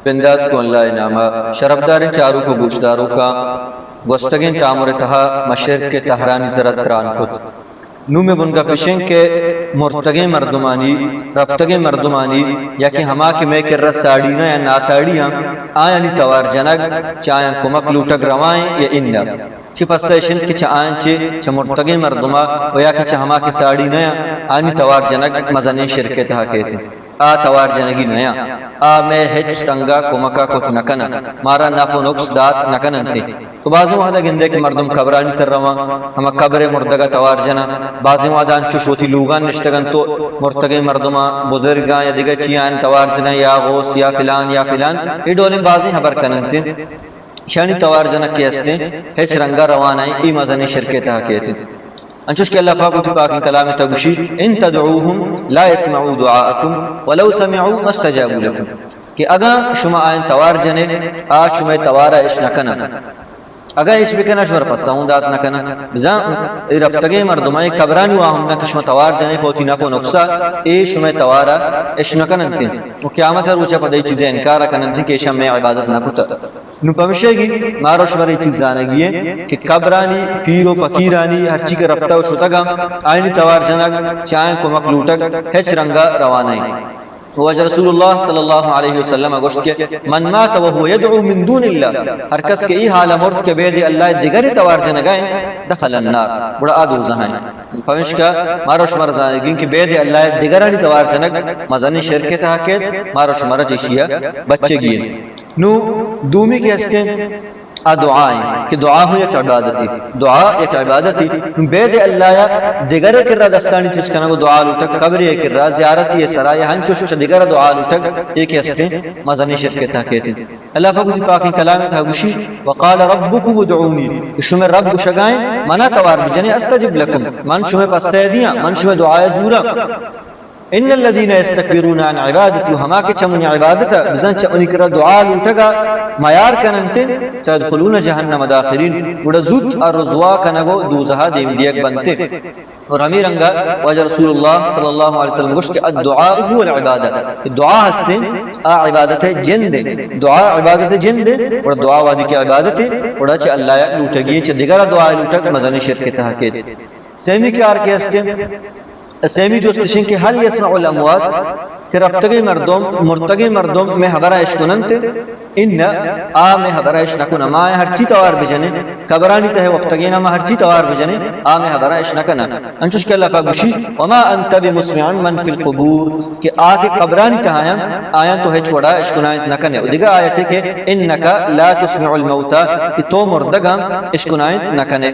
بندات کو اللہ ءِ نام ءَ۔ شرفداریں چاروک و گوشداروکاں، گوستگیں تامر ءِ تہا ما شرک ءِ تہرانی سرا تران کت۔ نوں مئے بنگپ اش انت کہ مرتگیں مردمانی، رپتگیں مردمانی، یا کہ ہما کہ مئے کرا ساڑی نہ یا ناساڑی آں، آیانی توار جنگ، چہ آیاں کمک لوٹگ روا ایں یا اناں؟ چہ پسہ اش انت کہ چہ آیاں چہ، چہ مرتگیں مردما و یا کہ چہ ہما کہ ساڑی نہ آں، آیانی توار جنگ مزنیں شرک ءِ تہا کیت۔ آ توار جنگی نہ آں۔ آ مئے ہچ رنگا کمکا کت نہ کناں، مارا نپ و نقص دات نہ کننت۔ تو بازیں وہدا گندئے کہ مردم قبرانی سر رواں، ہما قبر ءِ مردگا توار جناں۔ بازیں وہدا انچوش وتی لوگاں نشتگ انت تو مرتگیں مردماں، بزرگاں یا دگہ چیاں توار جناں، یا غوث یا فلان یا فلان، اے ڈولیں بازیں ہبر کننت۔ ایشانی توار جنگ کہ استیں، ہچ رنگا روا نہ ایں، اے مزنیں شرک ءِ تہا کیت۔ انچوش کہ اللہ پاک وتی پاکیں کلام ءِ تہا گوشی، ان تدعوهم لا يسمعوا دعاءكم ولو سمعوا ما استجابوا لكم، کہ اگاں شما آیاں توار جنے، آ شمئے توارا اش نہ کناں۔ اگاں اش بکناں، شمارا پسہ اوں دات نہ کناں۔ بزاں اے رپتگیں مردماں، اے قبرانی واہنداں کہ شما توار جنے پہ وتی نپ و نقصا، اے شمئے توارا اش نہ کننت۔ و قیامت ءِ روچا پدا اے چیزے انکارا کننت کہ ایشاں مئے عبادت نہ کتہ۔ نوں پمشیگی مارا شمارا اے چیز زانگی ایں کہ قبرانی، پیر و پکیرانی، ہرچی کہ رپتہ و شتگاں، آیانی توار جنگ، چہ آیاں کمک لوٹگ، ہچ رنگا روا نہ ایں۔ واجہ رسول اللہ صلی اللہ علیہ وسلم ءَ گوشت کہ من مات وهو يدعو من دون الله، ہر کس کہ اے حالا مرت کہ بید اللہ ءِ دگرے توار جنگا ایں، دخل النار، گڑا آ دوزہا ایں۔ پمشکا مارا شمارا زانگی ایں کہ بید اللہ ءِ دگرانی توار جنگ مزنیں شرک ءِ تہا کیت، مارا شمارا چہ ایشیا بچگی ایں۔ نوں دومی کہ استیں، آ دعا ایں کہ دعا ہوں یک عبادتے، دعا یک عبادتے۔ نوں بید اللہ یا دگرے کرا دستانی چست کنگ و دعا لوٹگ، قبرے کرا، زیارتے سرا یا ہنچوش چہ دگرا دعا لوٹگ، اے کہ استیں مزنیں شرک ءِ تہا کیت۔ اللہ پاک وتی پاکیں کلام ءِ تہا گوشی، وقال ربكم ادعوني، کہ شمئے رب گوشگا ایں، منا توار بجنے، استجب لكم، من شمئے پسہ دیاں، من شمئے دعایا زوراں۔ ان الذين يستكبرون عن عبادتي، ہما کہ چہ منی عبادتا، بزاں چہ منی کرا دعا لوٹگا میار کننت، سيدخلون جهنم داخرين، گڑا زوت آ رسوا کنگ و دوزہا دیم دیگ بنت۔ اور ہمے رنگا واجہ رسول اللہ صلی اللہ علیہ وسلم گوشت کہ الدعاء هو العبادة، کہ دعا ہستیں، آ عبادت ءِ جند ایں، دعا عبادت ءِ جند ایں، اور دعا وہدی کہ عبادت ایں، گڑا چہ اللہ ءَ لوٹگی ایں، چہ دگرا دعا لوٹگ مزنیں شرک ءِ تہا کیت۔ سیمی کار کہ ہستیں، سیمی جست اش انت کہ هل يسمع الاموات، کہ رپتگیں مردم، مرتگیں مردم مئے ہبرا اش کننت؟ اناں، آ مئے ہبرا اش نہ کناں۔ ما آیاں ہرچی توار بجنیں، قبرانی تہا وپتگیناں ما ہرچی توار بجنیں، آ مئے ہبرا اش نہ کناں۔ انچوش کہ اللہ پاک گوشی، وما انت بمسمع من في القبور، کہ آ کہ قبرانی تہا آیاں، آیاں تو ہچ وڑا اشکنائینت نہ کنے۔ و دگہ آیتے کہ انك لا تسمع الموتى، کہ تو مردگاں اشکنائینت نہ کنے۔